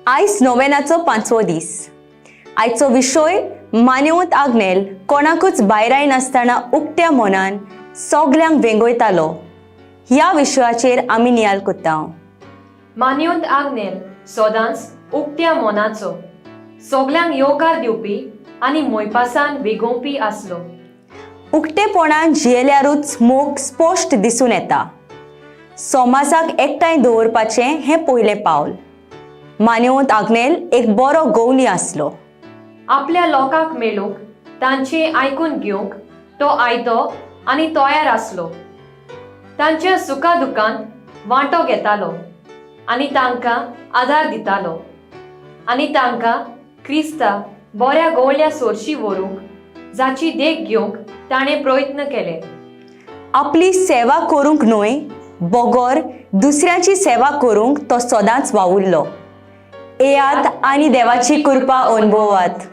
आयज नोवेनाचो पांचवो दीस. आयचो विशय मानेवंत आग्नेल कोणाकूच भायराय नासतना उक्त्या मनान सगल्यांक वेंगयतालो. ह्या विशयाचेर आमी नियाल कोत्ता. मान्योंत आग्नेल सदांच उक्त्या मनाचो, सगल्यांक येवकार दिवपी आनी मोयपासान वेगोवपी आसलो. उक्तेपणान जियेल्यारूच मोग स्पश्ट दिसून येता. समाजाक एकठांय दवरपाचें हें पयलें पावल. मानेवंत आग्नेल एक बरो गवली आसलो. आपल्या लोकांक मेळूंक, तांचें आयकून घेवंक तो आयतो आनी तयार आसलो. तांच्या सुखा दुखांत वांटो घेतालो आनी तांकां आदार दितालो आनी तांकां क्रिस्ता बऱ्या गोवल्या सोरशी व्हरूंक, जाची देख घेवंक ताणें प्रयत्न केले. आपली सेवा करूंक न्हय बगर दुसऱ्यांची सेवा करूंक तो सदांच वावुरलो. येयात आनी देवाची कृपा अनुभवात.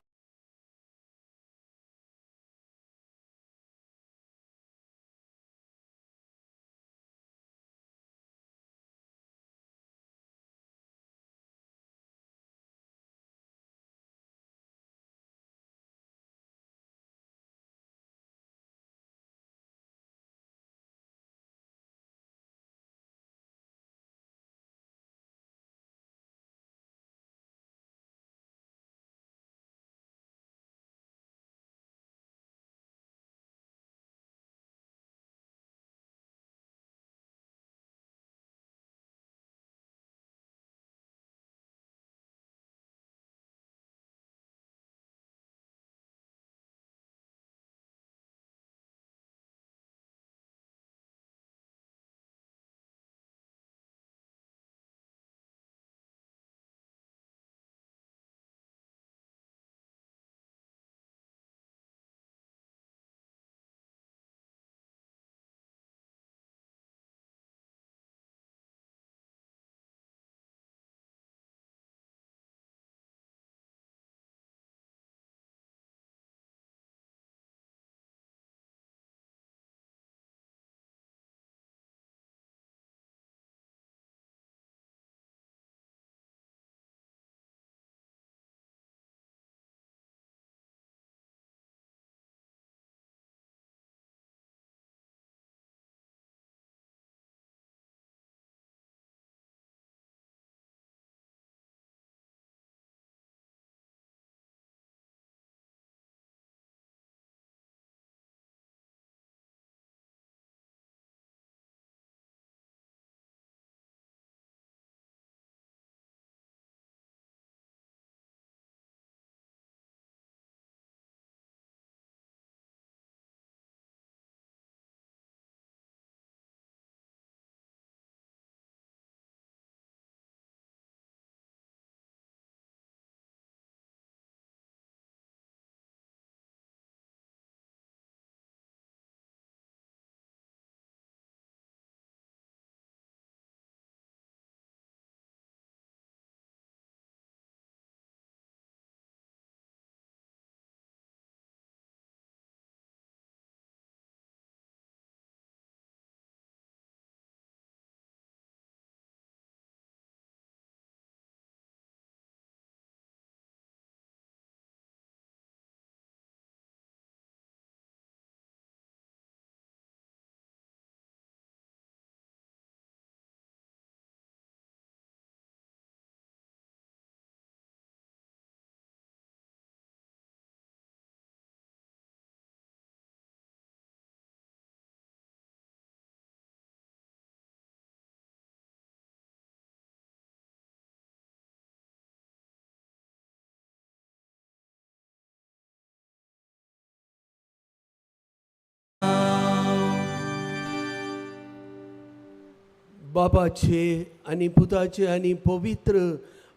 बापाचे आनी पुताचे आनी पवित्र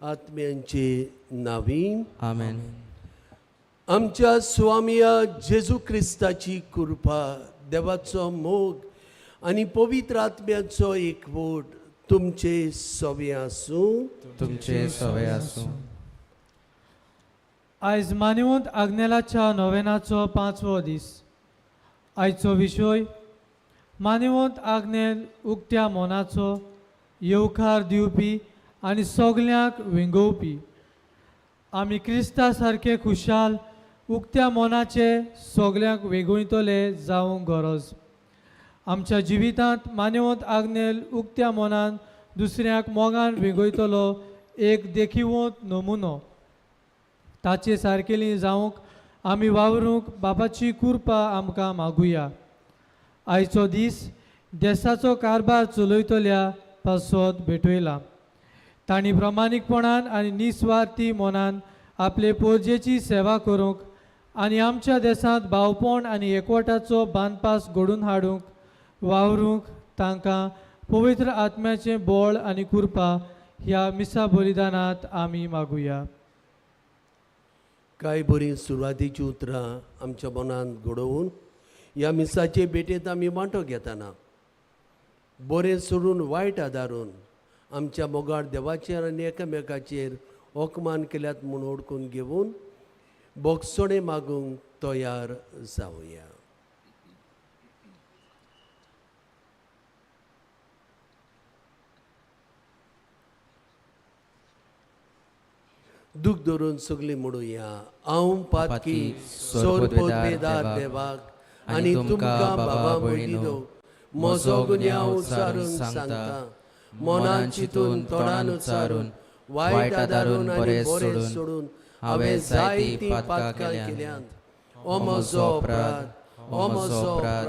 आत्म्यांचे नावी. आमेन. आमच्या स्वामया जेजू क्रिस्ताची कृपा, देवाचो मोग आनी पवित्र आत्म्याचो एकवट तुमचे सवे आसूं. तुमचे सवे आसूं. आयज मानिवंत आग्नेलाच्या नोवेनाचो पांचवो दीस. आयचो विशय मानिवंत आग्नेल उक्त्या मनाचो, येवकार दिवपी आनी सगल्यांक वेंगोवपी. आमी क्रिस्ता सारके खुशाल उक्त्या मनाचे सगल्यांक वेंगयतले जावंक गरज. आमच्या जिवितांत मान्यवंत आग्नेल उक्त्या मनान दुसऱ्यांक मोगान वेंगयतलो एक देखिवंत नमुनो. ताचे सारकेली जावंक आमी वावरूंक बापाची कृपा आमकां मागुया. आयचो दीस देसाचो कारभार चलयतल्या पासत भेटयला. तांणी प्रामाणीकपणान आनी निस्वार्थी मनान आपले पोरजेची सेवा करूंक आनी आमच्या देसांत भावपण आनी एकवटाचो बांदपास घडोवन हाडूंक वावरूंक तांकां पवित्र आत्म्याचें बळ आनी कृपा ह्या मिसा बलिदानांत आमी मागुया. कांय बरीं सुरवातीचीं उतरां आमच्या मनांत घडोवन ह्या मिसाचे भेटेंत आमी वांटो घेतना बरें सोडून वायट आदारून आमच्या मोगाळ देवाचेर आनी एकामेकाचेर अपमान केल्यात म्हूण ओडकून घेवन बोगसोणें मागूंक तयार जावया. दूख धरून सगळीं म्हणुया, हांव पातकी सोरपोतवेदार देवाक आनी तुमकां बाबा भयणीनो म्हजो गुन्यांव उच्चारून सांगता, मनान चिंतून तोंडान उच्चारून वायट आदारून आनी बरें सोडून हांवें जायतीं पातकां केल्यांत. ओ म्हजो अपराध, ओ म्हजो अपराध,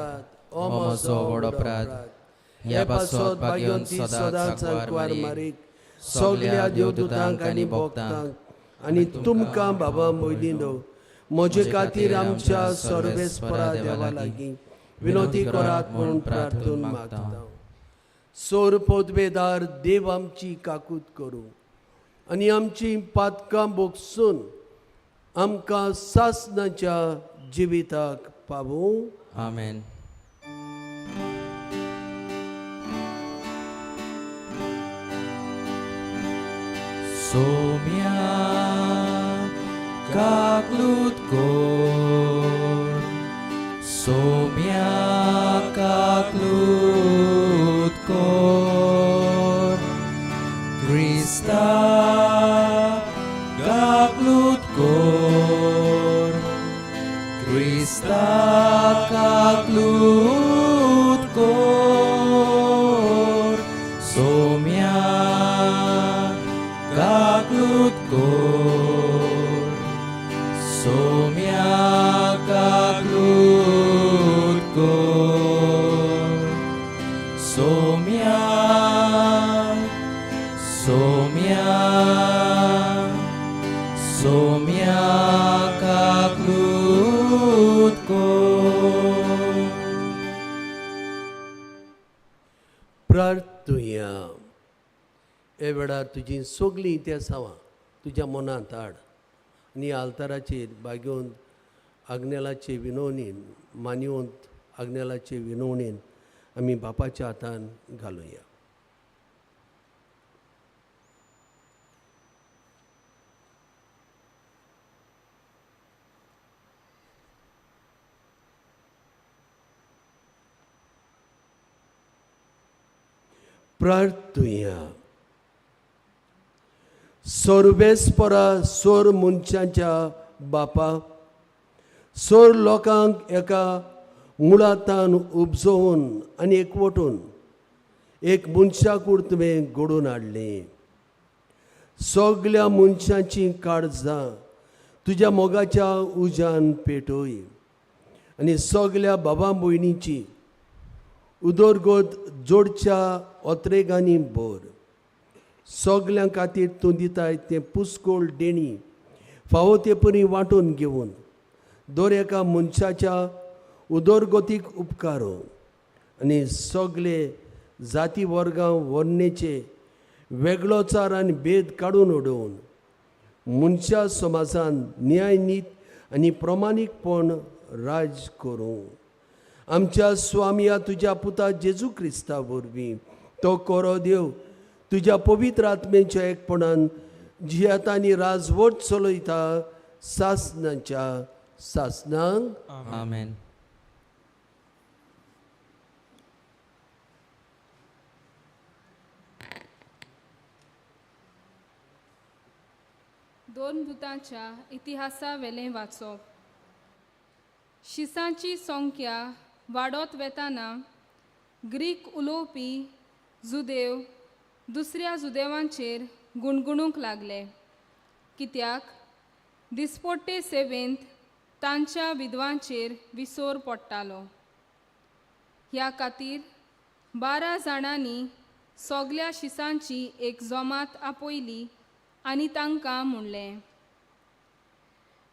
ओ म्हजो व्हड अपराध. हे पासत भाग्यवंती सदांच सांकवार मारीक सगल्या देवदूतांक आनी भक्तांक आनी तुमकां बाबा भयणीनो म्हजे खातीर आमच्या सर्वेस्परा देवा लागीं विनोती करात म्हूण प्रार्थून मागता. सोर पोदवेदार देव आमची काकूत करूं आनी आमची पातकां बोगसून आमकां सासणाच्या जिविताक पावूं. आमेन. सोम्या काकलूत कोर, सोम्या काकलूत कोर, क्रिस्ता काकलूत कोर, क्रिस्ता काकलूत कोर, सोम्या काकलूत कोर, सोम्या काकलूत कोर, सोम्या, सोम्या, सोम्या काकलूत कोर. प्रार्थुया. हे वेळार तुजी सगळीं इतिहासां तुज्या मनांत हाड आनी आल्ताराचेर बागेवन आग्नेलाचे विनवणीन मानवंत आग्नेलाचे विनवणीन आमी बापाच्या हातान घालुया. प्रार्थुया. सर्वेस्परा सोर मनशाच्या बापा सोर लोकांक एका मुळांतान उपजोवन आनी एकवटून एक मनशाकूड तुवें घडोवन हाडलें. सगल्या मनशांचीं काळजां तुज्या मोगाच्या उज्यान पेटय आनी सगल्या बाबा भयणीची उदरगत जोडच्या ओत्रेगांनी भर. सगल्यां खातीर तूं दिताय तें पुस्कोळ देणी फावो ते परी वांटून घेवन दर एका मनशाच्या उदरगतीक उपकारो आनी सगले जाती वर्गां वर्णेचे वेगळोचार आनी भेद काडून उडोवन मनशा समाजान न्याय नीत आनी प्रमाणीकपण राज करूं. आमच्या स्वामया तुज्या पुता जेजू क्रिस्ता वरवीं तो कोरो देव तुज्या पवित्र आत्मेच्या एकपणान जियेता आनी राजवट चलयता सासणाच्या सासणांक. आमेन. दोन दुतांच्या इतिहासा वेलें वाचप. शिसांची संख्या वाडत वेताना ग्रीक उलोवपी जुदेव दुसऱ्या जुदेवांचेर गुणगुणूंक लागले, कित्याक दिसपट्टे सेवेंत तांच्या विधवांचेर विसोर पडटालो. ह्या खातीर 12 जाणांनी सगल्या शिसांची एक जमात आपयली आनी तांकां म्हणलें,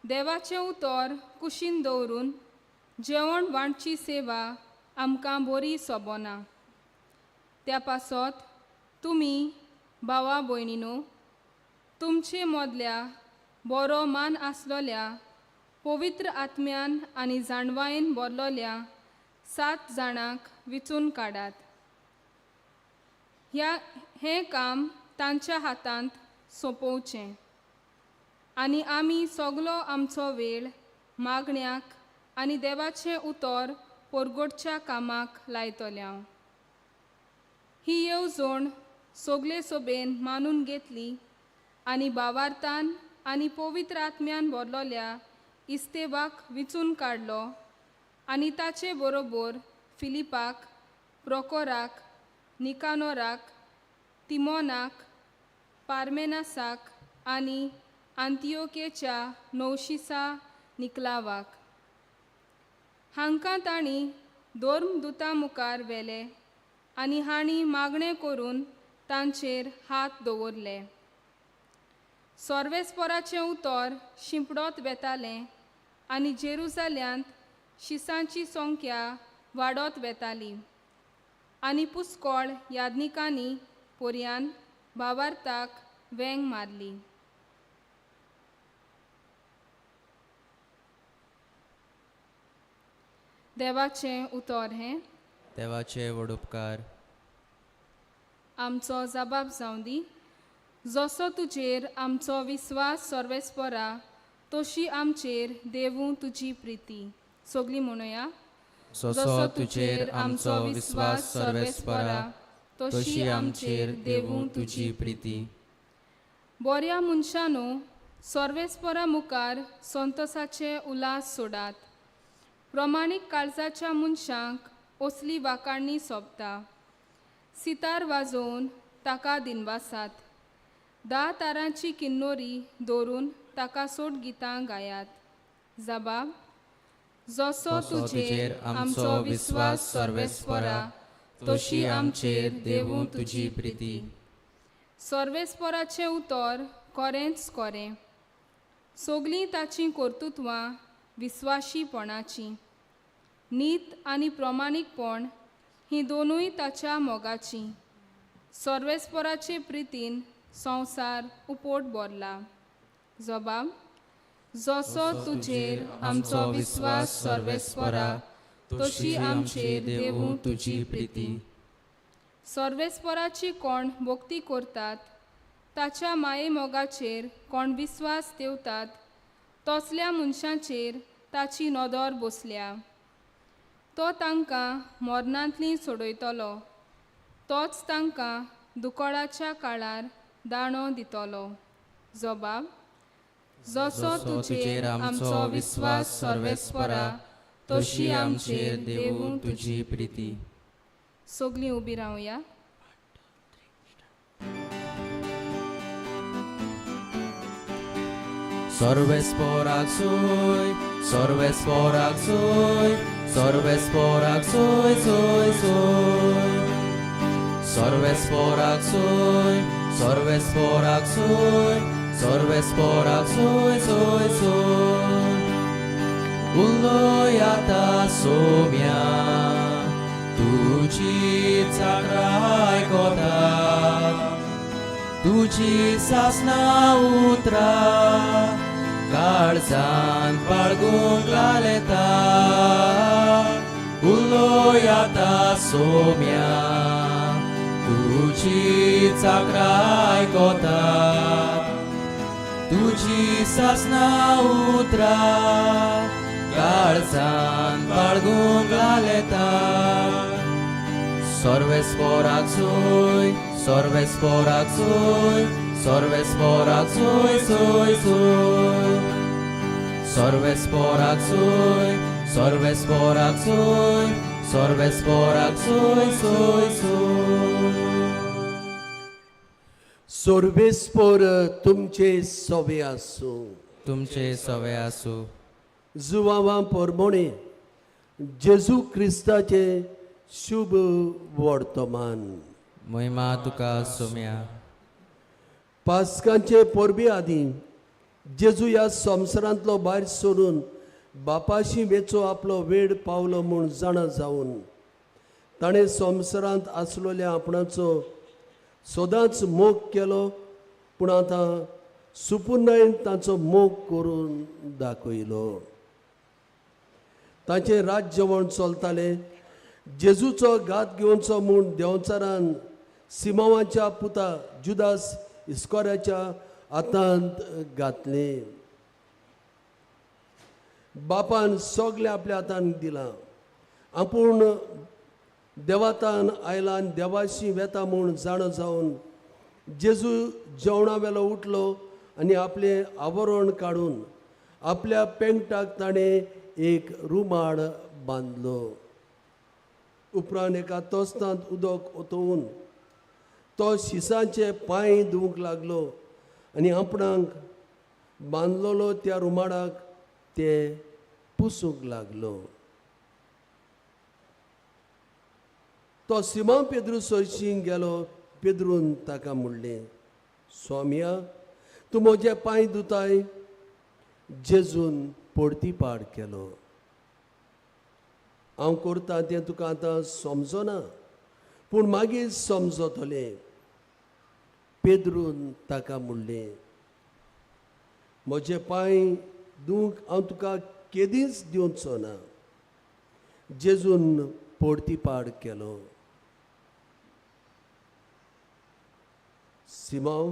देवाचें उतर कुशीन दवरून जेवण वांटची सेवा आमकां बरी सोबना. त्या पासत तुमी भावा भयणीनो, तुमचे मदल्या बरो मान आसलोल्या, पवित्र आत्म्यान आनी जाणवायेन भरलोल्या 7 जाणांक विचून काडात. ह्या हें काम तांच्या हातांत सोंपोवचें आनी आमी सगलो आमचो वेळ मागण्याक आनी देवाचें उतर परगटच्या कामाक लायतल्या. ही येवजण सगले सोबेन मानून घेतली आनी भावार्तान आनी पवित्र आत्म्यान भरलोल्या इस्तेवाक विचून काडलो आनी ताचे बरोबर फिलिपाक, प्रोकोराक, निकानोराक, तिमोनाक, पार्मेनासाक आनी आंतियोकेच्या नवशिसा निकलावाक. हांकां तांणी धर्मदुता मुखार व्हेले आनी हांणी मागणें करून तांचेर हात दवरले. सर्वेस्पराचें उतर शिंपडत वेतालें आनी जेरुजाल्यांत शिसांची संख्या वाडत वेताली आनी पुस्कोळ याज्ञिकांनी पोरयान भावार्ताक वेंग मारली. देवाचें उतर हें. देवाचे व्हड उपकार. आमचो जबाब जावं दी. जसो तुजेर आमचो विस्वास सर्वेस्परा, तशी आमचेर देवूं तुजी प्रिती. सगलीं म्हणुया. जसो तुजेर आमचो विस्वास सर्वेस्परा, तशी आमचेर देवूं तुजी प्रिती. बऱ्या मनशानू, सर्वेस्परा मुखार संतोसाचे उल्हास सोडात. प्रमाणीक काळजाच्या मनशांक असली वाकाणी सोबता. सितार वाजोवन ताका दिनवासात. 10 तारांची किन्नोरी दवरून ताका सोड गितां गायात. जबाब. जसो तुजेर आमचो विस्वास सर्वेस्परा, तशी आमचेर देवूं तुजी प्रिती. सर्वेस्पराचें उतर कोरेंच कोरें, सगलीं ताचीं कर्तुत्वां विस्वाशीपणाचीं. नीत आनी प्रमाणीकपण हीं दोनूय ताच्या मोगाचीं. सर्वेस्पराचे प्रितीन संवसार उपोट भरला. जबाब. जसो तुजेर आमचो विस्वास सर्वेस्परा, तशी आमचेर देवूं तुजी प्रिती. सर्वेस्पराची कोण भक्ती करतात, ताच्या माये मोगाचेर कोण विस्वास देवतात, तसल्या मनशांचेर ताची नदर बसल्या. तो तांकां मरणांतली सोडयतलो, तोच तांकां दुकळाच्या काळार दाणो दितलो. जबाब. जसो तुजेर आमचो विस्वास सर्वेस्परा, तशी आमचेर देवूं तुजी प्रिती. सगलीं उबी रावया. सर्वेस्पराक सोय, सर्वेस्पराक सोय, सर्वेस्पराक सोय सोय सोय. सर्वेस्पराक सोय, सर्वेस्पराक सोय, सर्वेस्पराक सोय सोय सोय. उलोयाता सोम्या, तुजी चाकरां आयकता, तुजी सासना उतरां काळजान बाळगूंक घालता. उलोयाता सोम्या, तुजी चाकरां आयकता, तुजी सासना उतरां काळजान बाळगूंक घालता. सर्वेस्पोराक सोय, सर्वेस्पोराक सोय, सर्वेस्पोराक सोय सोय सोय. सर्वेस्पोराक सोय, सर्वेस्पोराक सोय, सर्वेस्पोराक सोय सोय सोय. सोर्वेस्पोर तुमचे सोबे आसूं. तुमचे सवे आसूं. जुवावा पोरमोणे जेजू क्रिस्ताचे शुभ वर्तमान. महिमा तुका सोम्या. पास्कांचे परबे आदीं जेजू ह्या संवसारांतलो भायर सरून बापाशी वेचो आपलो वेळ पावलो म्हूण जाणा जावन ताणें संवसारांत आसलेल्या आपणाचो सदांच मोग केलो, पूण आतां सुपुर्णायेन तांचो मोग करून दाखयलो. ताचें रात जेवण चलतालें. जेजूचो घात घेवचो म्हूण देंवचारान सिमांवाच्या पुता जुदास इस्कोऱ्याच्या हातांत घातलें. बापान सगळें आपल्या हातान दिलां. आपूण देवातान आयला आनी देवाशी वेता म्हूण जाणा जावन जेजू जेवणा वेलो उठलो आनी आपलें आवरण काडून आपल्या पेंगटाक ताणें एक रुमाड बांदलो. उपरांत एका तोस्तांत उदक ओतोवन तो शिसांचे पांय धुवंक लागलो आनी आपणाक बांदलेलो त्या रुमाडाक ते पुसूंक लागलो. तो सिमा पेद्रू सरशीं गेलो. पेद्रून ताका म्हणलें, स्वामया, तूं म्हजे पांय धुताय? जेजून परतीपाड केलो, हांव करता तें तुका आतां समजना, पूण मागीर समजतलें. पेद्रून ताका म्हणलें, म्हजे पांय धुवंक हांव तुका केदींच दिवचो ना. जेजून परतीपाड केलो, सिमांव,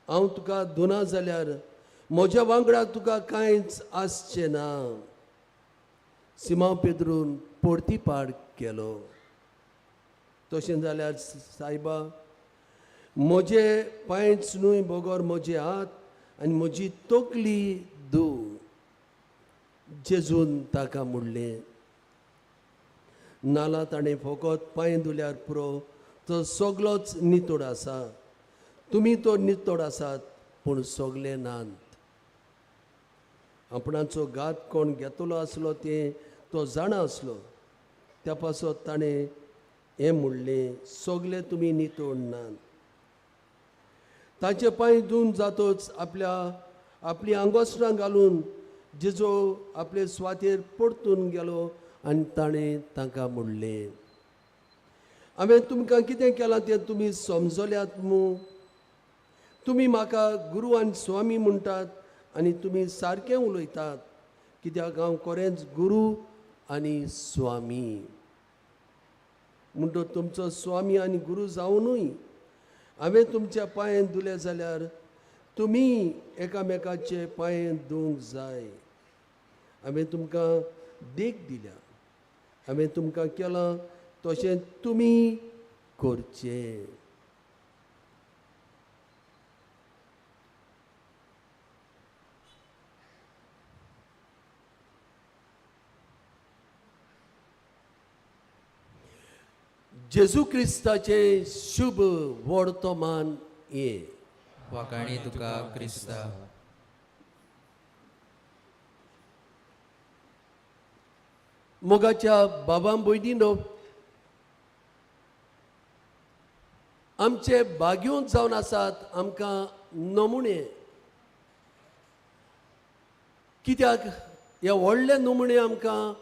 हांव तुका धुना जाल्यार म्हज्या वांगडा तुका कांयच आसचें ना. सिमांव पेद्रून परतीपाड केलो, तशें जाल्यार सायबा, म्हजे पांयच न्हय बगर म्हजे हात आनी म्हजी तकली धूव. जेजून ताका म्हणलें, नाला ताणें फकत पांय धुल्यार पुरो, तो सगलोच नितळ आसा. तुमी तो नितळ आसात, पूण सगले नात. आपणाचो घात कोण घेतलो आसलो तें तो जाणा आसलो. त्या पासत ताणें हें म्हणलें, सगले तुमी नितळ नात. ताचे पांय धुवन जातच आपली आंगोस्त्रां घालून जेजू आपले सुवातेर परतून गेलो आनी ताणें तांकां म्हणलें, हांवें तुमकां कितें केलां तें तुमी समजल्यात मू? तुमी म्हाका गुरू आनी स्वामी म्हणटात आनी तुमी सारकें उलयतात, कित्याक हांव खरेंच गुरू आनी स्वामी. म्हणटच तुमचो स्वामी आनी गुरू जावनूय हांवें तुमच्या पांयेन धुले जाल्यार तुमी एकामेकाचे पांयेन धुवंक जाय. हांवें तुमकां देख दिल्या, हांवें तुमकां केलां तशें तुमी करचें. जेजू क्रिस्ताचें शुभ वर्तमान हें. वाखाणी तुका क्रिस्ता. मोगाच्या बाबा भयणीनो, आमचे भाग्योन जावन आसात आमकां नमुणे. कित्याक हे व्हडले नमुणे आमकां?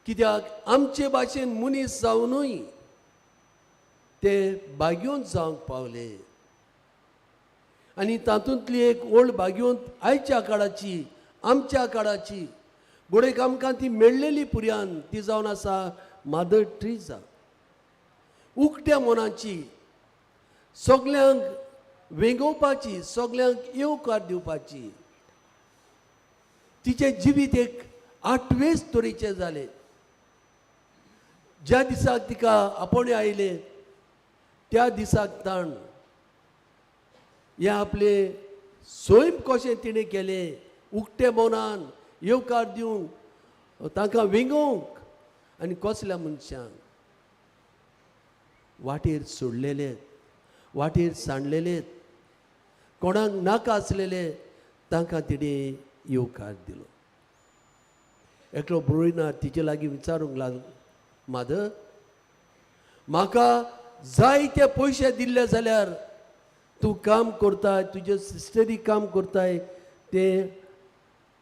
कित्याक आमचे भाशेन मनीस जावनूय ते भाग्योन जावंक पावले. आनी तातूंतली एक व्हड भाग्योन आयच्या काळाची, आमच्या काळाची, घडयेक आमकां ती मेळ्ळेली पुर्यान ती जावन आसा मादर ट्रिजा. उकत्या मनाची, सगल्यांक वेंगोवपाची, सगल्यांक येवकार दिवपाची. तिचें जिवीत एक आठवेच तरेचें जालें. ज्या दिसाक तिका आपोवणें आयलें त्या दिसाक ताण हें आपलें सैम कशें तिणें केलें उक्ते मनान येवकार दिवंक तांकां वेंगोवंक आनी कसल्या मनशांक वाटेर सोडलेले, वाटेर सांडलेले, कोणाक नाका आसलेले तांकां तिणें येवकार दिलो. एकलो ब्रुयना तिचे लागीं विचारूंक लागलो, मादर म्हाका जायते पयशे दिल्ले जाल्यार तूं काम करताय, तुजे सिस्टरी काम करताय तें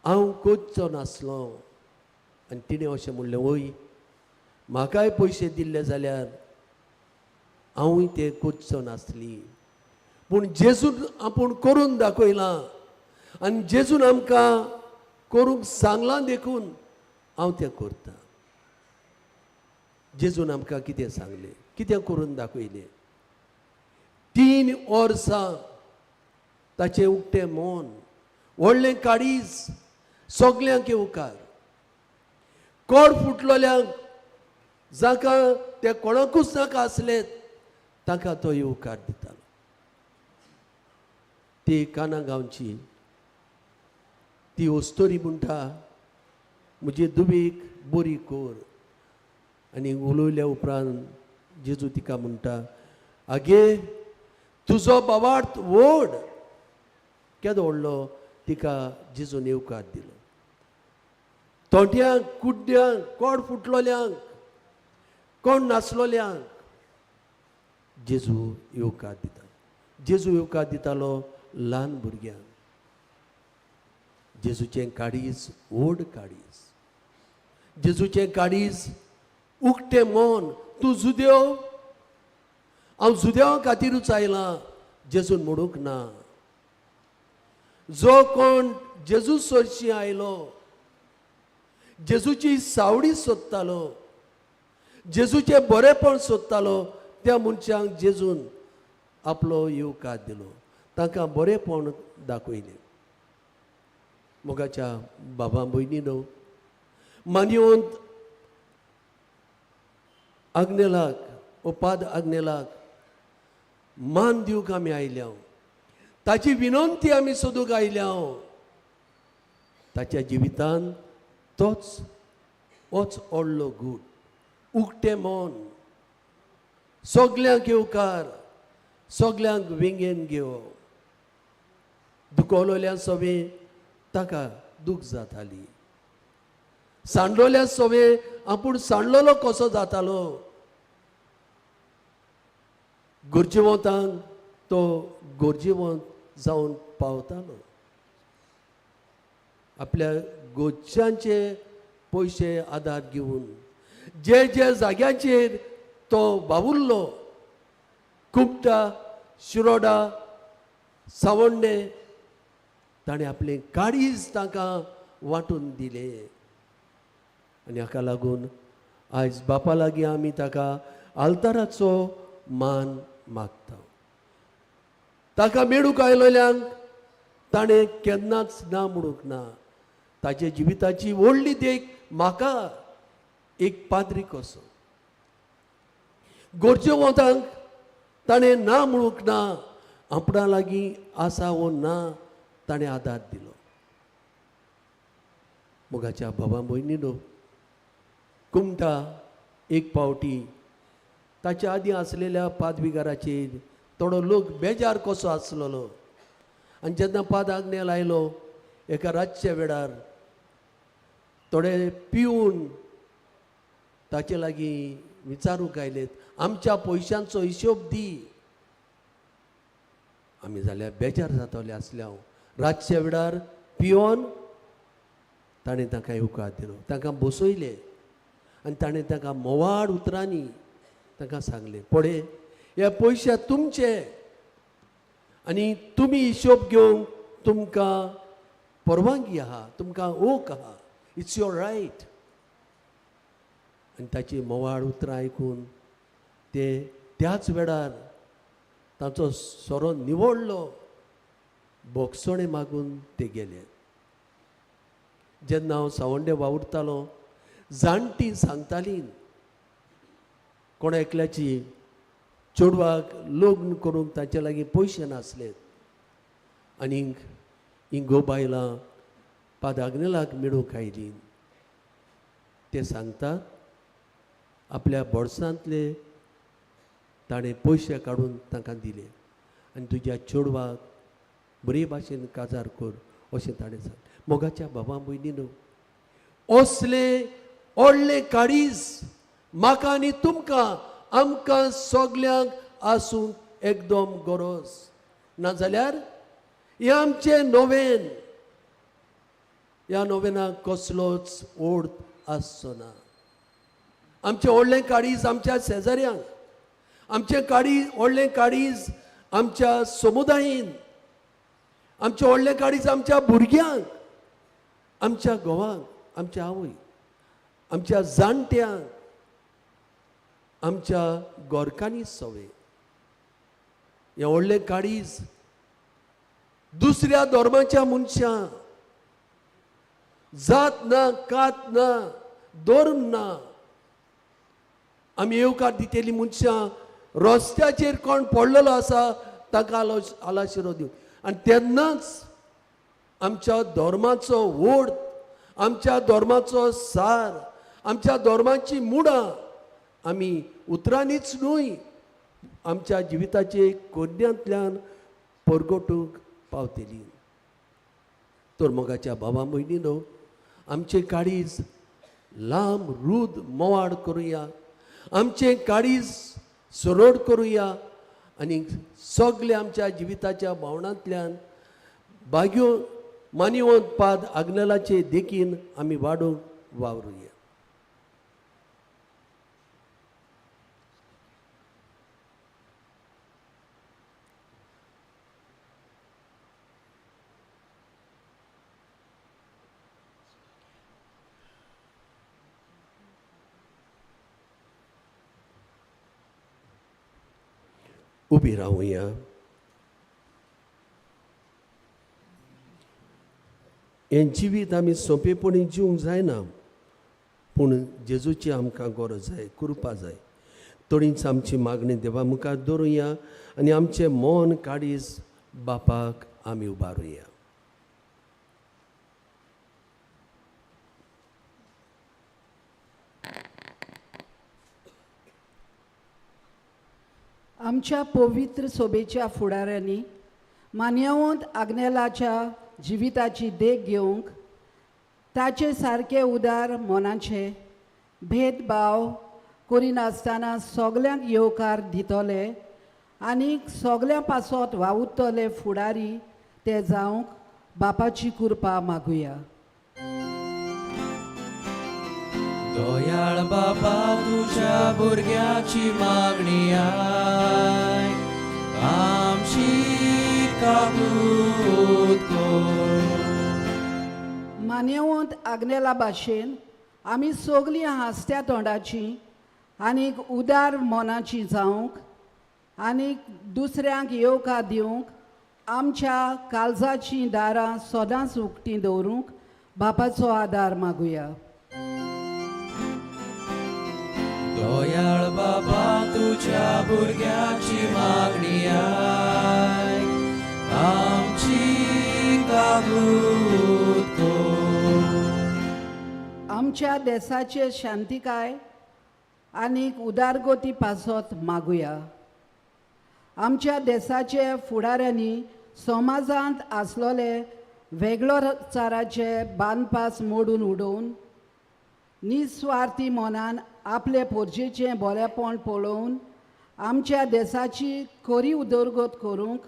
हांव करचो नासलो. आनी तिणें अशें म्हणलें, वय म्हाकाय पयशे दिल्ले जाल्यार हांवूय तें करचो नासली, पूण जेजून आपूण करून दाखयलां आनी जेजून आमकां करूंक सांगलां देखून हांव तें करतां. जेजून आमकां कितें सांगलें, कितें करून दाखयलें? 3 वर्सां ताचें उक्तें मन, व्हडलें काळीज, सगल्यांक येवकार, कोड फुटलोल्यांक जाका ते कोणाकूच नाका आसले ताका तो येवकार दितालो. ती काना गांवची ती अस्तोरी म्हणटा, म्हजे दुबेक बरी कर. आनी उलयल्या उपरांत जेजू तिका म्हणटा, आगे तुजो बाबार्थ व्हड. केदो व्हडलो तिका जेजून येवकार दिलो. तोंट्यांक, कुड्ड्यांक, कोड फुटलोल्यांक, कोण नासलोल्यांक जेजू येवकार दिता. जेजू येवकार दितालो ल्हान भुरग्यांक. जेजूचें काळीज व्हड काळीज, जेजूचें काळीज उक्तें मन. तूं जुदेव, हांव जुदेवा खातीरूच आयलां जेजून म्हणूंक ना. जो कोण जेजू सरशी आयलो, जेजूची सावडी सोदतालो, जेजूचें बरेंपण सोदतालो, त्या मनशांक जेजून आपलो येवकार दिलो, तांकां बरेंपण दाखयलें. मोगाच्या बाबा भयणीनो, मानवंत आग्नेलाक ओ पाद आग्नेलाक मान दिवंक आमी आयल्या, ताची विनंती आमी सोदूंक आयल्या. ताच्या जिवितान तोच होच व्हडलो गूट, उक्तें मन, सगल्यांक येवकार, सगल्यांक वेंगेन घेवप. दुखवलोल्या सोबें ताका दूख जाताली, सांडलोल्या सोबें आपूण सांडलोलो कसो जातालो. गरजेवंतांक तो गरजेवंत जावन पावतालो. आपल्या गोच्यांचे पयशे आदार घेवन जे जे जाग्याचेर तो वावुरलो, कुमटा, शिरोडा, सावंडे, ताणें आपलें काळीज तांकां वांटून दिलें. आनी हाका लागून आयज बापा लागीं आमी ताका आल्ताराचो मान मागता. ताका मेळूंक आयलोल्यांक ताणें केन्नाच ना म्हणूंक ना. ताच्या जिविताची व्हडली देख म्हाका एक पाद्री कसो. गरजेवंतांक ताणें ना म्हणूंक ना, आपणा लागीं आसा वो ना ताणें आदार दिलो. मोगाच्या बाबा भयणीनो, कुमटा एक पावटी ताच्या आदीं आसलेल्या पादविगाराचेर थोडो लोक बेजार कसो आसलेलो. आनी जेन्ना पाद आग्नेल आयलो एका रातच्या वेळार थोडे पिवन ताचे लागीं विचारूंक आयलेत, आमच्या पयशांचो हिशोब दी. आमी जाल्यार बेजार जातले आसले. हांव रातच्या वेळार पिवन ताणें तांकां येवकार दिलो, तांकां बसयले आनी ताणें तांकां मोवाळ उतरांनी तांकां सांगलें, पळय हे पयशे तुमचे आनी तुमी हिशोब घेवंक तुमकां परवानगी आहा, तुमकां ओक आहा, it's your right. आनी ताची मोवाळ उतरां आयकून ते त्याच वेळार ताचो सोरो निवडलो, बोगसोणें मागून ते गेले. जेन्ना हांव सावंडे वावुरतालो, जाणटीं सांगतालीं, कोणा एकल्याची चेडवाक लग्न करूंक ताचे लागीं पयशे नासले आनीक हीं घोव बायलां पाद आग्नेलाक मेळूंक आयलीं. ते सांगतात आपल्या बोर्सांतले ताणें पयशे काडून तांकां दिले आनी तुज्या चेडवाक बरे भाशेन काजार कर अशें ताणें सांगलें. मोगाच्या बाबा भयणीनो, असलें व्हडलें काळीज म्हाका आनी तुमकां आमकां सगल्यांक आसूंक एकदम गरज. नाजाल्यार हें आमचें नोवेन, ह्या नोवेनाक कसलोच अर्थ आसचो ना. आमचें व्हडलें काळीज आमच्या शेजाऱ्यांक, आमचें काळीज व्हडलें काळीज आमच्या समुदायेन, आमचें व्हडलें काळीज आमच्या भुरग्यांक, आमच्या घोवांक, आमच्या आवय, आमच्या जाणट्यांक, आमच्या गोरकांनी सवे. हें व्हडलें काळीज दुसऱ्या धर्माच्या मनशां, जात ना, कात ना, धर्म ना, आमी येवकार दितेली मनशां रस्त्याचेर कोण पडलेलो आसा ताका आलाशिरो दिवन. आनी तेन्नाच आमच्या धर्माचो ओड, आमच्या धर्माचो सार, आमच्या धर्माची मुळां आमी उतरांनीच न्हय आमच्या जिविताचे कोन्यांतल्यान परगटूंक पावतली. तर मोगाच्या बाबा भयणीनो, आमचें काळीज लांब रूद मोवाड करुया, आमचें काळीज सरळ करुया आनी सगळे आमच्या जिविताच्या भावनांतल्यान बाग्यो मानिवंत पाद आग्नेलाचे देखीन आमी वाडोवंक वावरुया. उबी रावया. हें जिवीत आमी सोंपेपणी जिवंक जायना, पूण जेजूची आमकां गरज जाय, कृपा जाय. तोडीच आमची मागणी देवा मुखार दवरुया आनी आमचें मन काळीज बापाक आमी उबारुया. आमच्या पवित्र सोबेच्या फुडाऱ्यांनी मान्यवंत आग्नेलाच्या जिविताची देख घेवंक ताचे सारके उदार मनाचे भेदभाव करिनासतना सगल्यांक येवकार दितले आनी सगल्यां पासत वावुरतले फुडारी ते जावंक बापाची कृपा मागुया. दयाळ बाबा तुज्या भुरग्याची मागणी आयक, आमची काकूत कर. मान्यवंत आग्नेला भाशेन आमी सगलीं हांसत्या तोंडाची आनीक उदार मनाची जावंक आनीक दुसऱ्यांक येवकार दिवंक आमच्या काळजाचीं दारां सदांच उक्तीं दवरूंक बापाचो आदार मागुया. दयाळ बाबा तुज्या भुरग्याची मागणी आयक, आमची काकूत कर. आमच्या देसाचे शांतिकाय आनीक उदारगती पासत मागुया. आमच्या देसाचे फुडाऱ्यांनी समाजांत आसलोले वेगळोचाराचे बांदपास मोडून उडोवन निस्वार्थी मनान आपले पोरजेचें बरेपण पळोवन आमच्या देसाची खरी उदरगत करूंक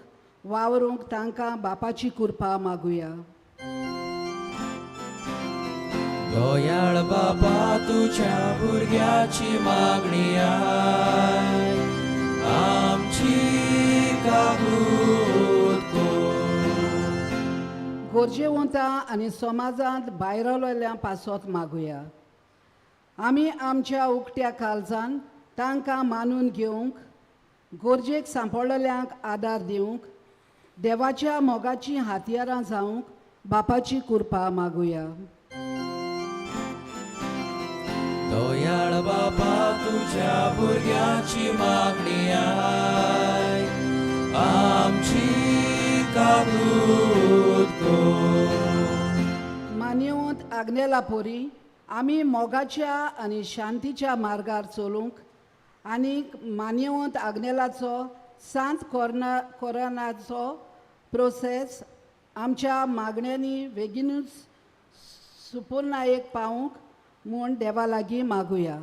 वावरूंक तांकां बापाची कृपा मागुया. दयाळ बाबा तुज्या भुरग्याची मागणी आयक, आमची काकूत कर. गरजेवंतां आनी समाजांत भायरलेल्यां पासत मागुया. आमी आमच्या उक्त्या काळजान तांकां मानून घेवंक, गरजेक सांपडलेल्यांक आदार दिवंक, देवाच्या मोगाचीं हातयारां जावंक बापाची कृपा मागुया. दयाळ बापा तुज्या भुरग्याची मागणी आयक आमची काकूत कर. मान्यवंत आग्नेला पोरी आमी मोगाच्या आनी शांतीच्या मार्गार चलूंक आनी मान्यवंत आग्नेलाचो सांत कोरना कोरानाचो प्रोसेस आमच्या मागण्यांनी बेगीनूच सुपुर्णायेक पावूंक म्हूण देवा लागीं मागुया.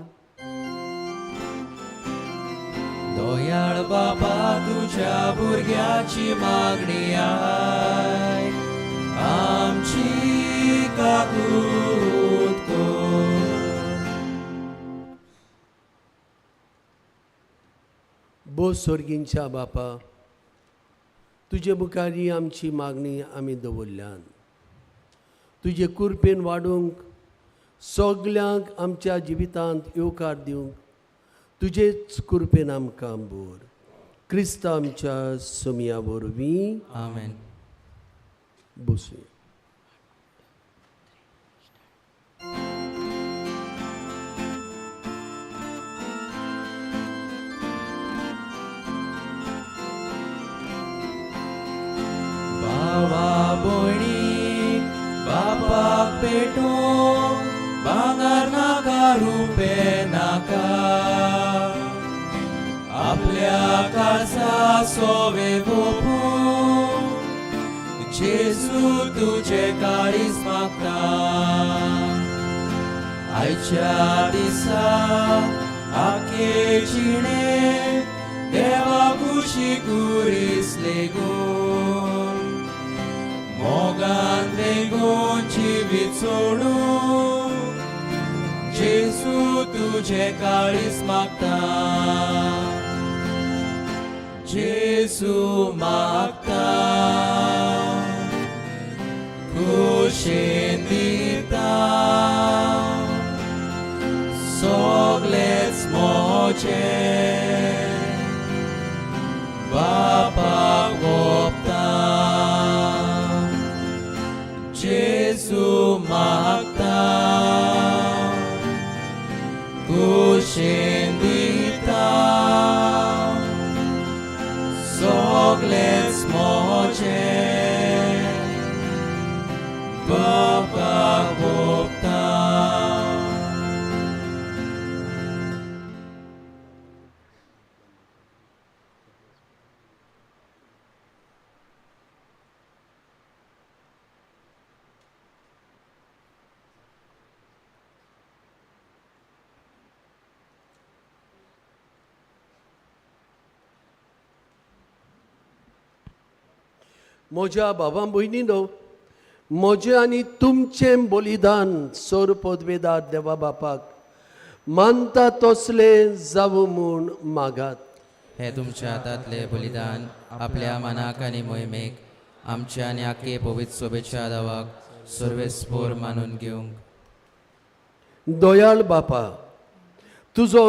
दयाळ बापा तुज्या भुरग्याची मागणी आयक आमची काकूत कर. बो सोर्गींच्या बापा, तुजे मुखार ही आमची मागणी आमी दवरल्यान तुजे कुरपेन वाडूंक सगल्यांक आमच्या जिवितांत येवकार दिवंक तुजेच कुरपेन आमकां बोर क्रिस्त आमच्या सोमया वरवीं. आमेन. बसूया. भावा भयणी बापाक पेटोवंक भांगर नाका रुपें नाका आपल्या काळजा सोवे वोपूं जेजू तुजें काळीज मागता. आयच्या दिसा आखे जिणेंत देवा कुशी कुरीस लेगून मोगान वेगून जिवीत सोडून जेजू तुजें काळीज मागता. जेजू मागता खुशेन दिता सगलेंच म्हजें बापाक ओंपता. जेजू मागता खुशेन दिता सगलेंच म्हजें बापाक ओंपता. म्हज्या बाबा भयणीनो, म्हजें आनी तुमचें बलिदान सोर पदवेदार देवा बापाक मानता तसलें जावं म्हूण मागात. हे तुमच्या हातांतले बलिदान आपल्या मनाक आनी मोहिमेक आमच्या आनी आखे पवित्र सोबेच्या दावाक सर्वेस्पोर मानून घेवंक. दयाळ बापा, तुजो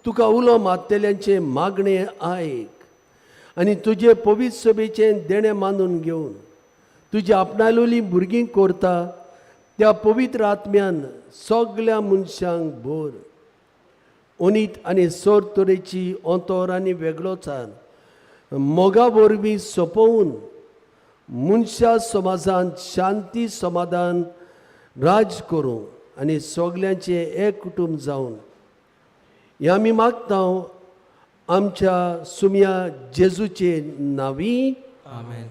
तुका उलो मारतल्यांचें मागणें आयक आनी तुजे पवित्र सभेचें देणें मानून घेवन तुजी आपणालोलीं भुरगीं करता त्या पवित्र आत्म्यान सगल्या मनशांक भर. ओनीत आनी सोर तरेची ओंतोर आनी वेगळोचार मोगा वरवीं सोंपोवन मनशा समाजांत शांती समाधान राज करूं आनी सगल्यांचें एक कुटूंब जावन हें आमी मागता आमच्या सुमया जेजूचे नांवी. आमेन.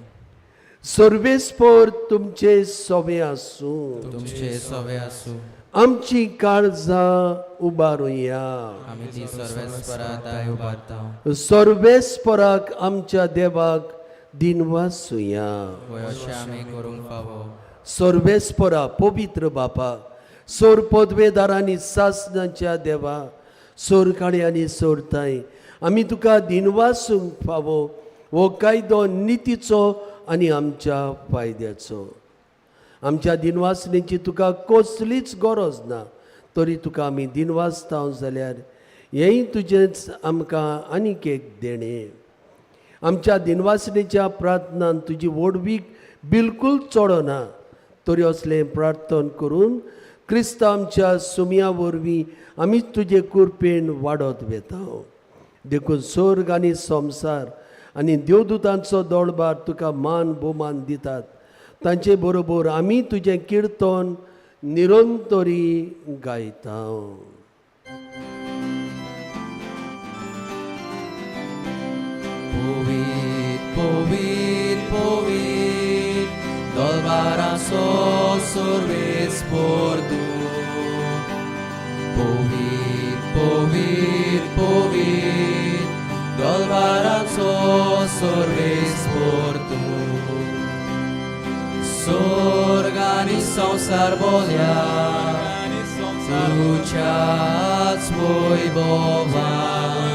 सर्वेस्पोर तुमचे सोबे आसूं. तुमचे सोवे आसूं. आमची काळजां उबारुया. आमी ती सर्वेस्परा दाय उबारता. सर्वेस्पराक आमच्या देवाक दिनवासुया. वय अशें आमी करूंक फावो. सर्वेस्परा पवित्र बापा, सोर पदवेदार आनी सासणाच्या देवा, सोर काळी आनी सोरताय, आमी तुका दिनवासूंक फावो. हो कायदो नितीचो आनी आमच्या फायद्याचो. आमच्या दिनवासणेची तुका कसलीच गरज ना, तरी तुका आमी दिनवासता जाल्यार हेंय तुजेंच आमकां आनीक एक देणें. आमच्या दिनवासणेच्या प्रार्थनान तुजी व्हडवीक बिलकूल चडना, तरी असलें प्रार्थन करून क्रिस्त आमच्या सुमया वरवीं आमी तुजे कुरपेन वाडत वेता. देखून स्वर्ग आनी संवसार आनी देवदूतांचो दोळबार तुका मान भोवमान दितात. तांचे बरोबर आमी तुजें किर्तन निरंतरी गायता. पवीत पवीत पवीत दलबाराचो सर्वेस्पोर तूं. पवीत पवीत पवीत दलबाराचो सर्वेस्पोर तूं. स्वर्ग आनी संवसार बोल्या तुज्याच वैभवान.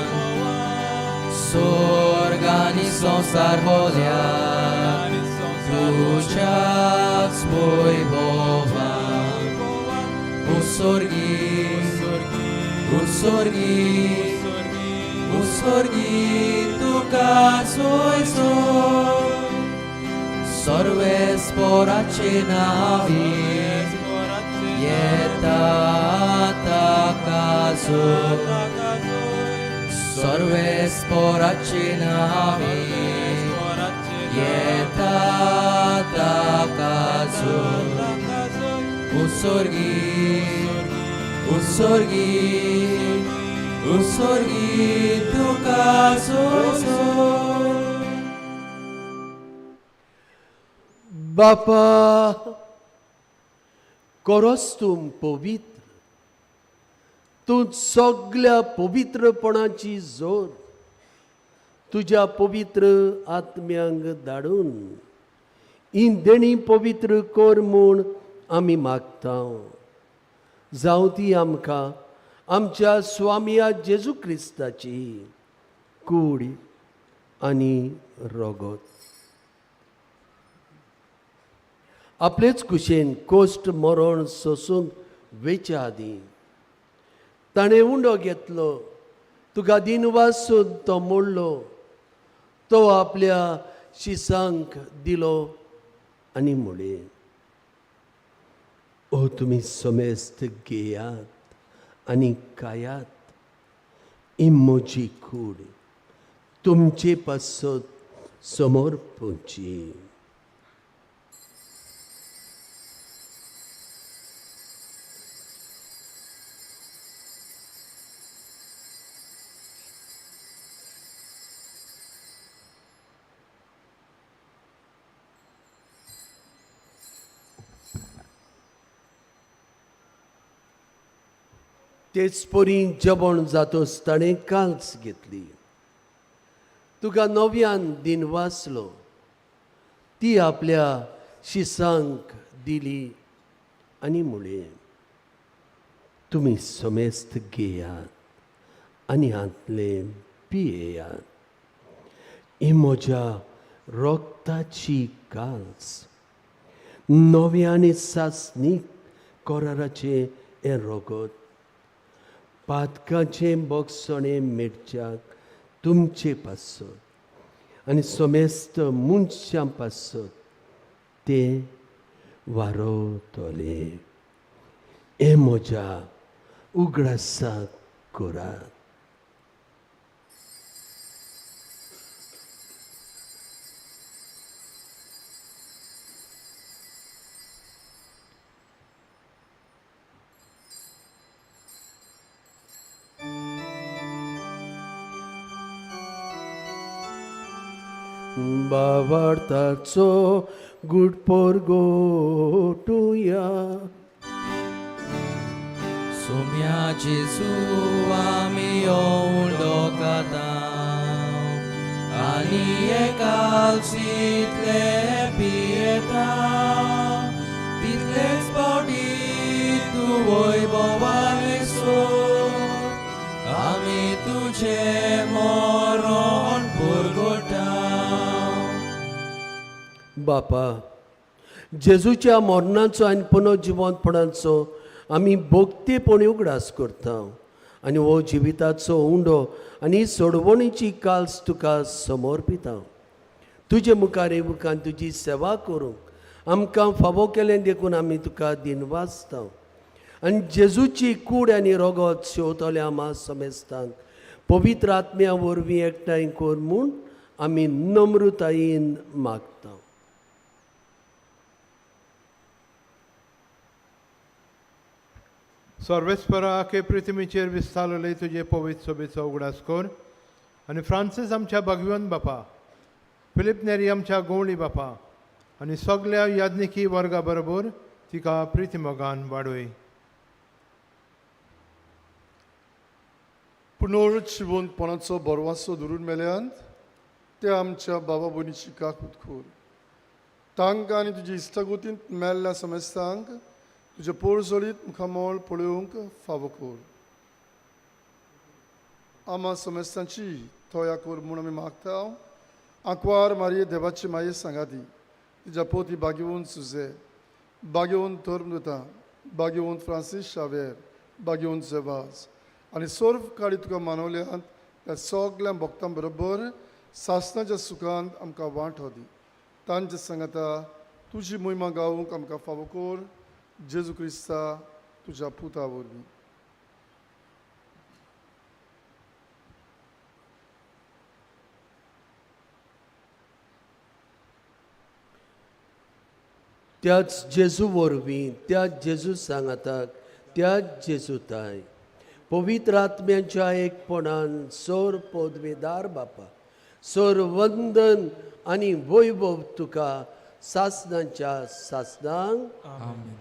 स्वर्ग आनी संवसार बोल्या तुज्याच वैभवान. उत्सर्गी उत्सर्गी उत्सर्गी तुका सोयसो सर्वेस्पोराचे नावी येता ताका सर्वेस्पोराचे नावी येता ताका. उत्सर्गी उत्सर्गी उत्सर्गी तुका सोयसो. बापा कोरोस तूं पवित्र, तूं सगल्या पवित्रपणाची जोर तुज्या पवित्र आत्म्यांक धाडून ही देणी पवित्र कर म्हूण आमी मागता. जावं ती आमकां आमच्या स्वामया जेजू क्रिस्ताची कूड आनी रगत. आपलेच कुशेन कोश्ट मरण सोसूंक वेच्या आदीं ताणें उंडो घेतलो, तुका दिनवासून तो मोडलो, तो आपल्या शिसांक दिलो आनी म्हणलें, ओ तुमी समेस्त घेयात आनी खायात, ही म्हजी कूड तुमचे पासत समर्पणची. तेच परी जेवण जातोच ताणें काल्स घेतली, तुका नव्यान दिन वाचलो, ती आपल्या शिसांक दिली आनी म्हणलें, तुमी समेस्त घेयात आनी हांतलें पियेयात, ही म्हज्या रक्ताची काल्स, नव्या आनी सासणीक कराराचें हें रगत, पातकाचें बोगसणें मेळच्याक तुमचे पासत आनी समेस्त मनशां पासत तें वारवतलें. हें म्हज्या उगडासाक करात. बावार्थाचो गुड पोरगोटुया. सोम्या जेजू आमी उंडो खाता आनी एकालसीतले पियेता, तितलेच फावटी तूं वैभवान सो आमी तुजें मरण पुरगोटा. बापा, जेजूच्या मरणाचो आनी पुनर्जिवंतपणाचो आमी भोगतेपणी उगडास करता आनी हो जिविताचो उंडो आनी सोडवणीची काल्स तुका समर्पिता. तुजे मुखार येवकान तुजी सेवा करूंक आमकां फावो केलें देखून आमी तुका दिनवासता. आनी जेजूची कूड आनी रोगोत शेवतल्या आमा समेस्तांक पवित्र आत्म्या वरवीं एकठांय कर म्हूण आमी नम्रतायेन मागता. सर्वेस्परा आखे पृथ्वीचेर विस्तारले तुजे पवित्र सोबेचो उगडास कर आनी फ्रांसीस आमच्या भगवंत बापा, फिलीप नेरी आमच्या गोवळी बापा आनी सगल्या याज्ञिकी वर्गा बरोबर तिका प्रितीमोगान वाडय. पुनर्जिवंतपणाचो बरवासो धरून मेल्यान ते आमच्या बाबा भयणीची काकूत खोर तांकां आनी तुजी इश्टागतींत मेल्ल्या समेस्तांक तुजें पोरजोळीत मुखामळ पळोवंक फावो कर. आमा समेस्तांची तोया कर म्हूण आमी मागता. आंकवार मारये देवाची माये सांगाती तिच्या पोती बागेवन सुजे, बागेवन धर्मदूता, बागेवन फ्रांसीस शावेर, बागेवन जेवाज आनी सर्व काळी तुका मानवल्यांत त्या सगल्या भक्तां बरोबर सासणाच्या सुखांत आमकां वांटो दी. तांचे सांगाता तुजी मोहिमा गावूंक आमकां फावो कर. जेजू क्रिस्ता तुज्या पुता वरवीं. त्याच जेजू वरवीं, त्याच जेजू सांगाताक, त्याच जेजू ताय पवित्र आत्म्याच्या एकपणान सोर पदवेदार बापा, सोर वंदन आनी वैभव तुका सासणाच्या सासणांक. आमेन.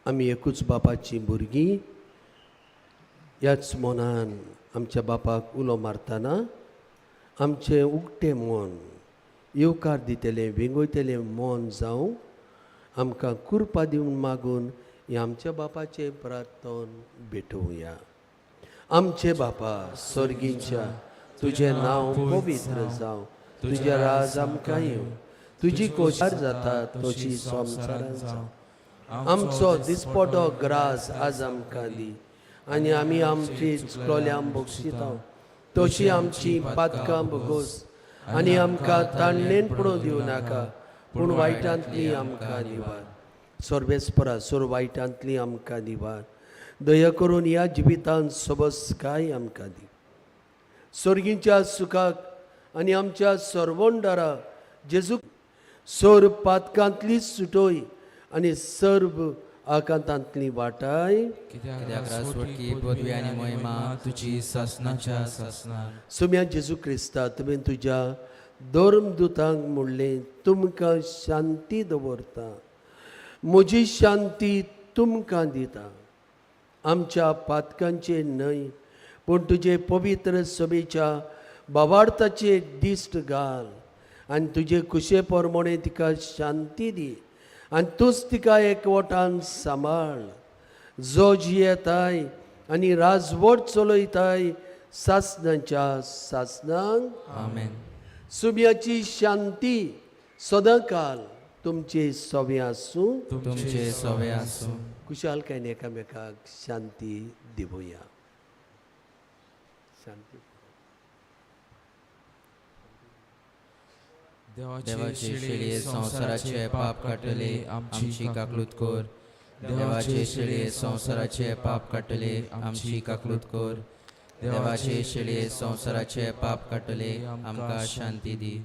आमी एकूच बापाचीं भुरगीं ह्याच मनान आमच्या बापाक उलो मारतना आमचें उक्तें मन येवकार दितलें, वेंगयतलें मन जावं आमकां कृपा दिवन मागून हें आमच्या बापाचें प्रार्थन भेटोवया. आमचे बापा स्वर्गींच्या, तुजें नांव पवित्र जावं, तुजें राज आमकां येवं, तुजी कोशार जाता तशी संवसारांत जावं. आमचो दिसपटो ग्रास आज आमकां दी आनी आमी आमची चुकलोल्यांक बक्षिता तशी आमची पातकां भोगोस आनी आमकां ताणणेन पडोवंक दिवं नाका, पूण वायटांतली आमकां निवार. सर्वेस्परा सोर वायटांतली आमकां निवार. दया करून ह्या जिवितांत सबसकाय आमकां दी. स्वर्गींच्या सुखाक आनी आमच्या सर्वंडारा जेजू सोर पातकांतली सुटोय आनी सर्व आकांतांतली वाटाय. कित्याक रासवटकी पदवी आनी मोहिमा तुजी सासणाच्या सासणाक. सुम्या जेजू क्रिस्ता, तुवें तुज्या धर्मदुतांक म्हणलें, तुमकां शांती दवरता, म्हजी शांती तुमकां दिता. आमच्या पातकांचे न्हय पूण तुजे पवित्र सभेच्या बावार्थाचे दिश्ट घाल आनी तुजे कुशे प्रमाणे तिका शांती दी आनी तूंच तिका एकवटान सांबाळ. जो जियेताय आनी राजवट चलयताय सासणाच्या सासणांक. आमेन. सुम्याची शांती सदांकाल तुमचे सवे आसूं. तुमचे सवे आसूं. कुशालकायेन एकामेकाक शांती दिवया. शांती. देवाचे शेळये संवसाराचे पाप काडटले आमची काकलूत कर. देवाचे शेळये संवसाराचे पाप काडटले आमची काकलूत कर. देवाचे शेळये संवसाराचे पाप काडटले आमकां शांती दी.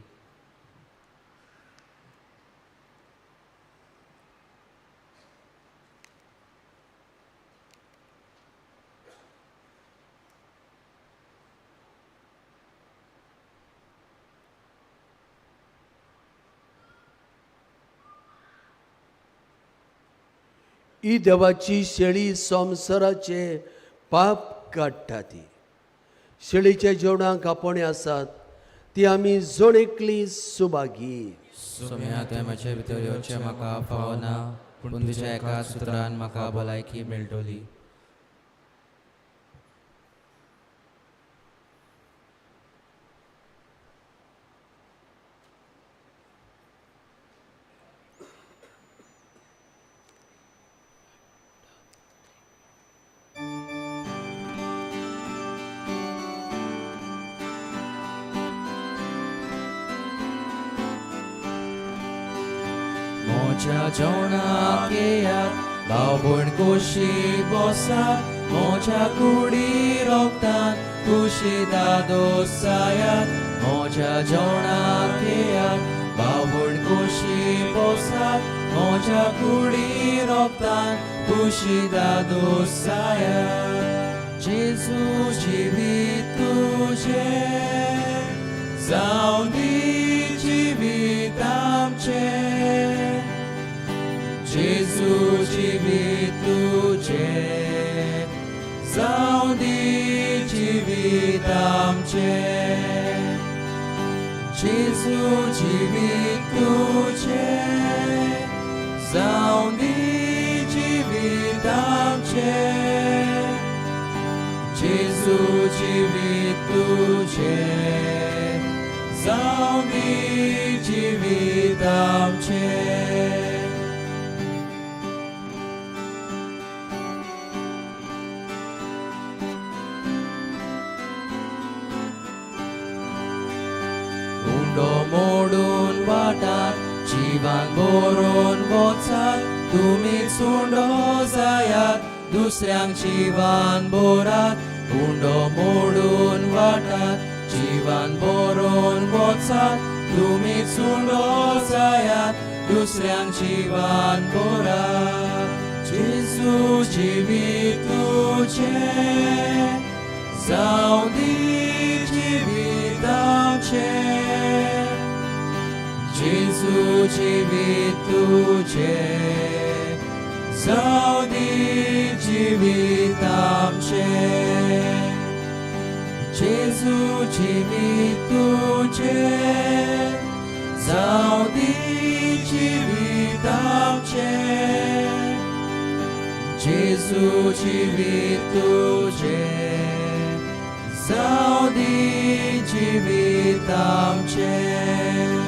ही देवाची शेळी संवसाराचे पाप काडटा. ती शेळीच्या जेवणाक आपोवणें आसात ती आमी जण एकली सुभागी. सोम्या, तुवें म्हजे भितर येवचें म्हाका फावना, पूण तुज्या एका सुत्रान म्हाका भलायकी मेळटली. म्हज्या जेवणाक येयात भाव भयण कुशीक बसात म्हज्या कुडी रोगतान कुशी दादोसायात म्हज्या जेवणाक येयात भाव भयण कुशीक बसात म्हज्या कुडी रोगतान कुशी दादोसायात जेजू जिवीत तुजें जावं दी जिवीत आमचें जेजू जिवीत तुजें जावं दी जिवीत आमचें जेजू जिवीत तुजें जावं दी जिवीत आमचें जेजू जिवीत तुजें जावं दी जिवीत आमचें. उंडो मोडून वाटात जिवान बरोवन वचात तुमीच उंडो जायात दुसऱ्यांक जिवान बोरात. उंडो मोडून वाटात जिवान बरोवन वचात तुमीच उंडो जायात दुसऱ्यांक जिवान बोरात. जेजू जिवीत तुजें जावं दी जिवीत आमचें जेजू जिवीत तुजें जावं दी जिवीत आमचें जेजू जिवीत तुजें जावं दी जिवीत आमचें जेजू जिवीत तुजें जावं दी जिवीत आमचें.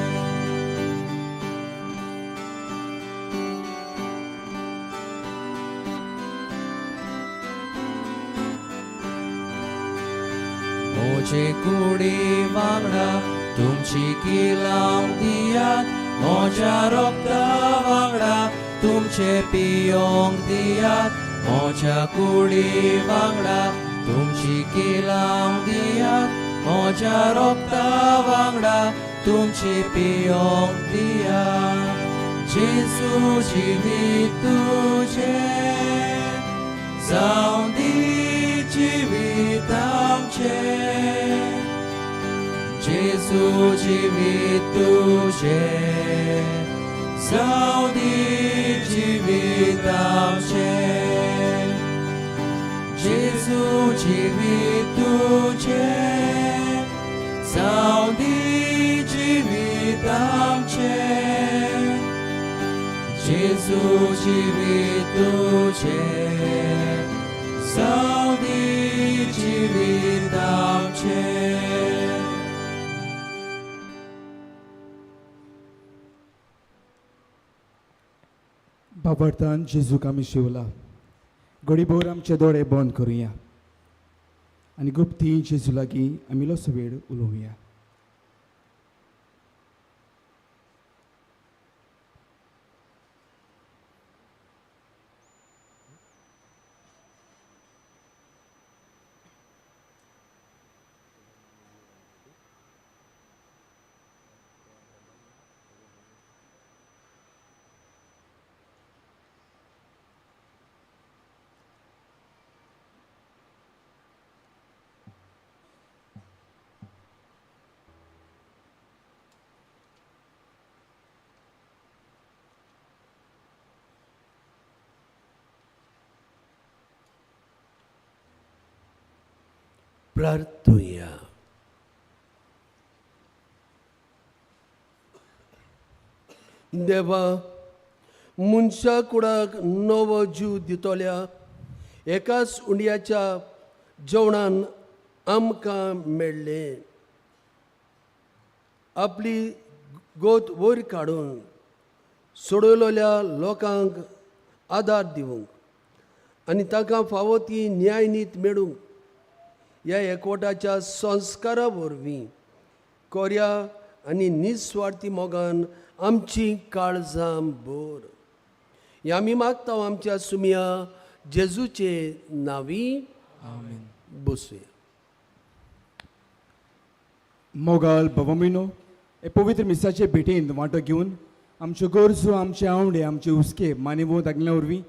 म्हजे कुडी वांगडा तुमची किलांव दियात म्हज्या रोगता वांगडा तुमचे पियोंक दियात. म्हज्या कुडी वांगडा तुमची किलांव दियात म्हज्या रोगता वांगडा तुमची पियोंक दियात. जेजू जिवीत तुजें जावं दी जिवीत आमचें जेजू जिवीत तुजें जावं दी जिवीत आमचें जेजू जिवीत तुजें जावं दी जिवीत आमचें जेजू जिवीत तुजें जावं दी जिवीत आमचें. बाबर्तान जेजूक आमी शिवला. घडीभर आमचे दोळे बंद करुया आनी गुप्ती जेजू लागीं आमी इल्लोसो वेळ उलोवया. प्रार्थुया. देवा, मनशा कुडाक नवो जीव दितल्या एकाच उंड्याच्या जेवणान आमकां मेळ्ळें. आपली गोत वयर काडून सोडयलेल्या लोकांक आदार दिवंक आनी तांकां फावो ती न्यायनीत मेळूंक ह्या एकवटाच्या संस्कारा वरवीं कोर्या आनी निस्वार्थी मोगान आमची काळजां भर. हें आमी मागता आमच्या सुमया जेजूचे नांवी. आमेन. बसुया. मोगाल भवमिनो, हे पवित्र मिसाचे भेटेंत वांटो घेवन आमच्यो गरजो, आमचे आवडे, आमचे हुस्के मानेवत आगल्या वरवीं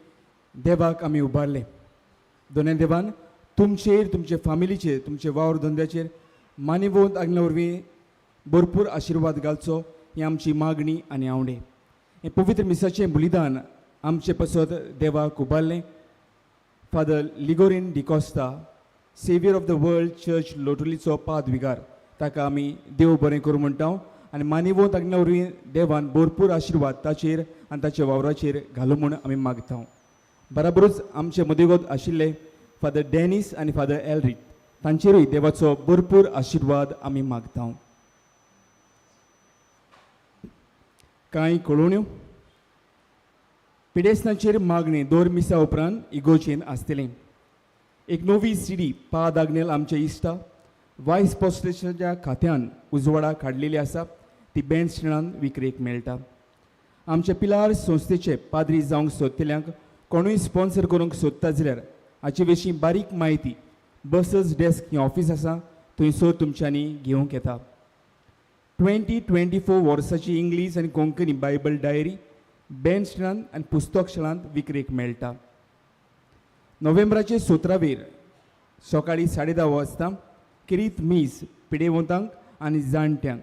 देवाक आमी उबारले. दोनूय देवान तुमचेर, तुमचे फामिलीचेर, तुमचे वावर धंद्याचेर मानेवत आगल्या वरवीं भरपूर आशिर्वाद घालचो ही आमची मागणी आनी आवडे. हें पवित्र मिसाचें बलिदान आमचे पसत देवाक उबारलें Father Ligorin D'Costa, Saviour of the World Church लोटलीचो पाद विगार, ताका आमी देव बरें करूं म्हणटा आनी मानिवो तागल्या वरवीं देवान भरपूर आशिर्वाद ताचेर आनी ताच्या वावराचेर घालूं म्हूण आमी मागता. बराबरूच आमचे मदेगोत आशिल्ले फादर डॅनीस आनी फादर एलरीक, तांचेरूय देवाचो भरपूर आशिर्वाद आमी मागता. कांय कळोवण्यो. पिडेस्तांचेर मागणें दोर मिसा उपरांत इगोर्जेन आसतलें. एक नवी सिडी पाद आग्नेल आमच्या इश्टा वायस पोस्टेशनाच्या खात्यान उजवाडाक हाडलेली आसा. ती बँड स्टँडान विक्रेक मेळटा. आमच्या पिलार संस्थेचे पाद्री जावंक सोदतल्यांक कोणूय स्पॉन्सर करूंक सोदता जाल्यार हाचे विशीं बारीक म्हायती बसस डेस्क हें ऑफीस आसा थंयसर तुमच्यांनी घेवंक येता. 2024 वर्साची इंग्लीश आनी कोंकणी बायबल डायरी बँड स्टँडान आनी पुस्तक शाळांत विक्रेक मेळटा. नोव्हेंबराचे 17वेर सकाळीं 10:30 वाजता किरीत मीस पिडेवंतांक आनी जाणट्यांक.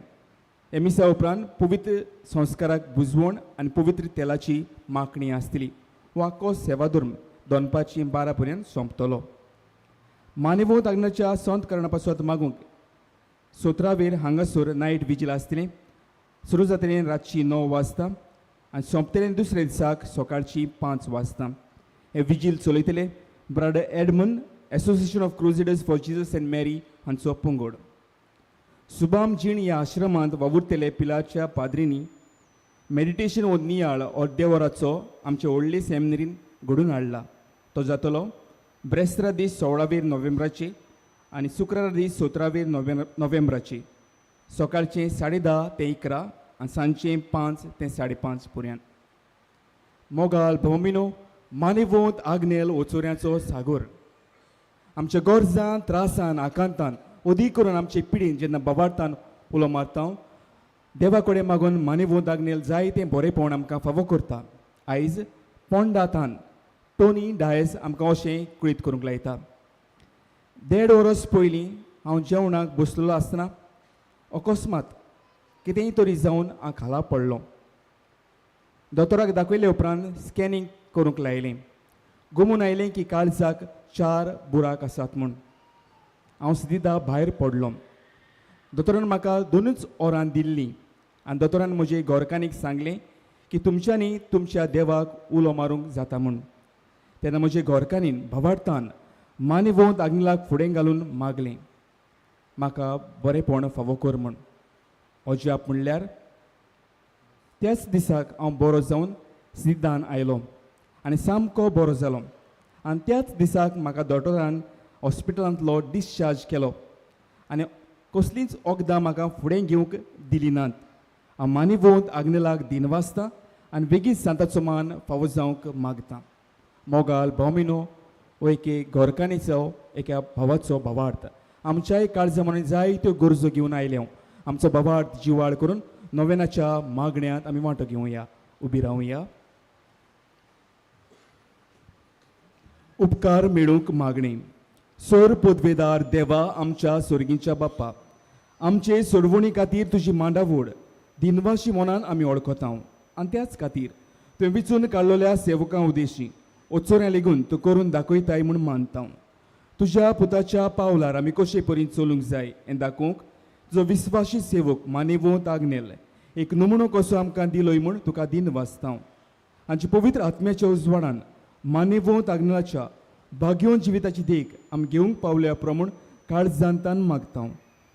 हे मिसा उपरांत पवित्र संस्काराक बुजवण आनी पवित्र तेलाची मागणी आसतली. हो आख्खो सेवाधर्म दनपारची 12 पर्यंत सोंपतलो. मानेवत आग्नाच्या संत करणा पासत मागूंक 17वेर हांगासर नायट विजील आसतलें. सुरू जातलें रातची 9 वाजता आनी सोंपतलें दुसऱ्या दिसाक सकाळची 5 वाजता. हे vigil चलयतले Brother Edmund, Association of Crusaders for Jesus and Mary हांचो पंगड. सुबाम जीण ह्या आश्रमांत वावुरतले पिलाच्या पाद्रींनी मेडिटेशन हो नियाळ अर्द्या वराचो आमचे व्हडले सेमिनरीन घडून हाडला. तो जातलो ब्रेस्तारा दीस 16वेर नोव्हेंबराचे आनी शुक्रारा दीस 17वेर नोव्हेंबराचे सकाळचें 10:30 ते 11 आनी सांजचें 5 ते 5:30 पर्यंत. मोगाल भोमिनो, मानेवोंत आग्नेल ओचोऱ्याचो सागोर आमच्या गरजान, त्रासान, आकांतान, अदीक करून आमचे पिडीन जेन्ना बाबार्तान उलो मारता, देवा कडेन मागून मानेवोंत आग्नेल जायतें बरेपण आमकां फावो करता. आयज पोंडातान टोनी डायस आमकां अशें कळीत करूंक लायता. 1.5 वरस पयलीं हांव जेवणाक बसलेलो आसतना अकस्मात कितेंय तरी जावन हांव खाला पडलो. दोतोराक दाखयले उपरांत स्कॅनिंग करूंक लायलें. गोमून आयलें की काळजाक 4 बुराक आसात म्हूण. हांव सिदिदा भायर पडलो. दोतोरान म्हाका 2च वरां दिल्लीं आनी दोतोरान म्हजे गोरकानीक सांगलें की तुमच्यांनी तुमच्या देवाक उलो मारूंक जाता म्हूण. तेन्ना म्हजे गोरकानीन भावार्थान मानिवोंत आग्नेलाक फुडें घालून मागलें, म्हाका बरेंपण फावो कर म्हूण. अजाप म्हणल्यार त्याच दिसाक हांव बरो जावन सिद्धान आयलो आनी सामको बरो जालो. आनी त्याच दिसाक म्हाका दोतोरान हॉस्पिटलांतलो डिस्चार्ज केलो आनी कसलींच वखदां म्हाका फुडें घेवंक दिली नात. हांव मानिवोंत आग्नेलाक दिनवासता आनी बेगीन सांताचो मान फावो जावंक मागता. मोगाल भोमिनो, हो एके घरकान्नीचो, एका भावाचो भावार्थ. आमच्याय काळजा म्हणून जायत्यो गरजो घेवन आयले. आमचो भावार्थ जिवाळ करून नोवेनाच्या मागण्यांत आमी वांटो घेवया. उबी रावया. उपकार मेळूंक मागणी. सोर पदवेदार देवा, आमच्या सोर्गीच्या बाप्पा, आमचे सोडवणी खातीर तुजी मांडावड दिनवाशी मनान आमी वळखता आनी त्याच खातीर तुवें विचून काडलेल्या सेवकां उदेशी ओचोऱ्यां लेगून तूं करून दाखयताय म्हूण मानता. तुज्या पुताच्या पावलार आमी कशे परी चलूंक जाय हें दाखोवंक तुजो विस्वाशी सेवक मानेवोंत आग्नेल एक नमुनो कसो आमकां दिलोय म्हूण तुका दिन वाचता. आमच्या पवित्र आत्म्याच्या उजवाडान मानेवोंत आग्नेलाच्या भाग्योन जिविताची देख आमी घेवंक पावल्या प्रमाण काळजांतान मागता.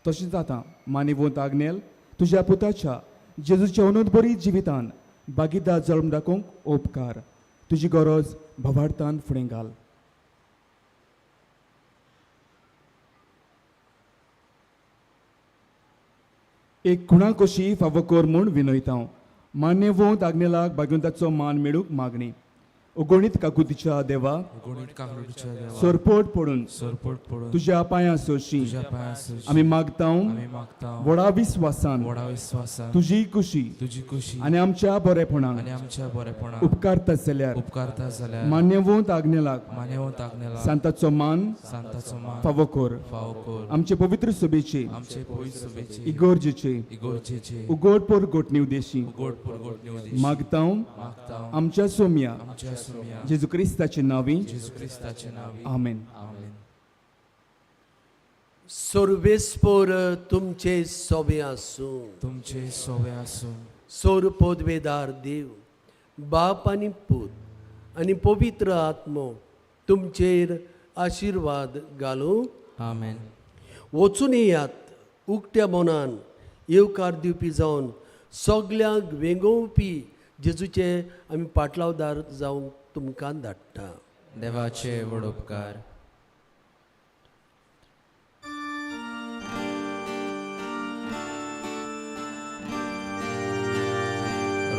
तशें जाता मानेवोंत आग्नेल तुज्या पुताच्या जेजूच्या अनोदबरी जिवितान भागीदार जल्म दाखोवंक उपकार. तुजी गरज भावार्थान फुडें घाल. एक खुणा कशी फावो कर म्हूण विनयता. मान्यवंत आग्नेलाक भाग्यवंताचो मान मेळूंक मागणी. अगणीत काकुतीच्या देवा, अगणीत काकुतीच्या देवा, सरपट पडून सरपट पडून तुज्या पांयां सोशी तुज्या पांयां सोशी आमी मागता, आमी मागता, व्हडा विस्वासान व्हडा विस्वासान तुजी कुशी तुजी कुशी आनी आमच्या बरेपणाक आनी आमच्या बरेपणाक उपकारता जाल्यार उपकारता जाल्यार मान्यवंत आग्नेलाक मान्यवंत आग्नेलाक सांताचो मान सांताचो मान फावो कर. फावो कर. आमचे पवित्र सभेचे आमचे पवित्र सभेचे इगोर्जेचे इगोर्जेचे उगड परगोटणी उदेशी उगड परगोटणी उदेशी मागता, मागता, आमच्या सोम्या आमच्या सोम्या जेजू क्रिस्ताचे नांवी. जेजू क्रिस्ताचे नांवी. आमेन. आमेन. सर्वेस्पोर तुमचे सोबे आसूं. तुमचे सोबे आसूं. सोर पदवेदार देव बाप आनी पूत आनी पवित्र आत्मो तुमचेर आशिर्वाद घालूं. आमेन. वचून येयात उक्त्या मनान येवकार दिवपी जावन सगल्यांक वेंगोवपी जेजूचे आमी पाटलावदार जावंक तुमकां धाडटा. देवाचे व्हड उपकार.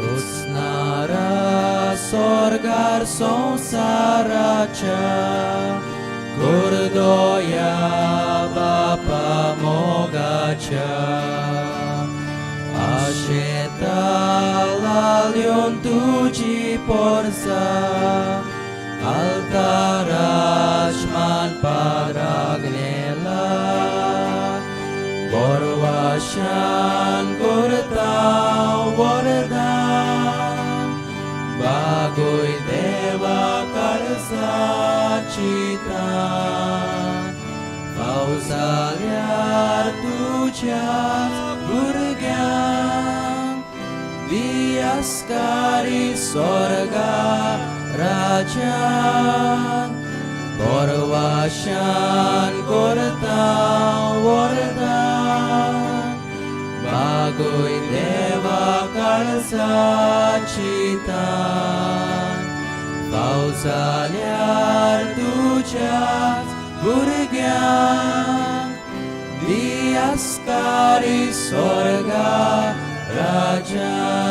रोसनारा सोर्गार संवसाराच्या गुरदोया बापा मोगाच्या आशेता लाल्योन तुजी पोरसा आल्ताराज मान पाराग्नेला बोरवाशान करता वरदान बागोय देवा काळजाची तान फाव जाल्यार तुज्या भुरग्यांक दियास्कारी स्वर्गा राजान बोरवाशान करता वरदान बागोय देवा काळजाची तान फाव जाल्यार तुज्या भुरग्यांक दियास्कारी स्वर्गा राजान.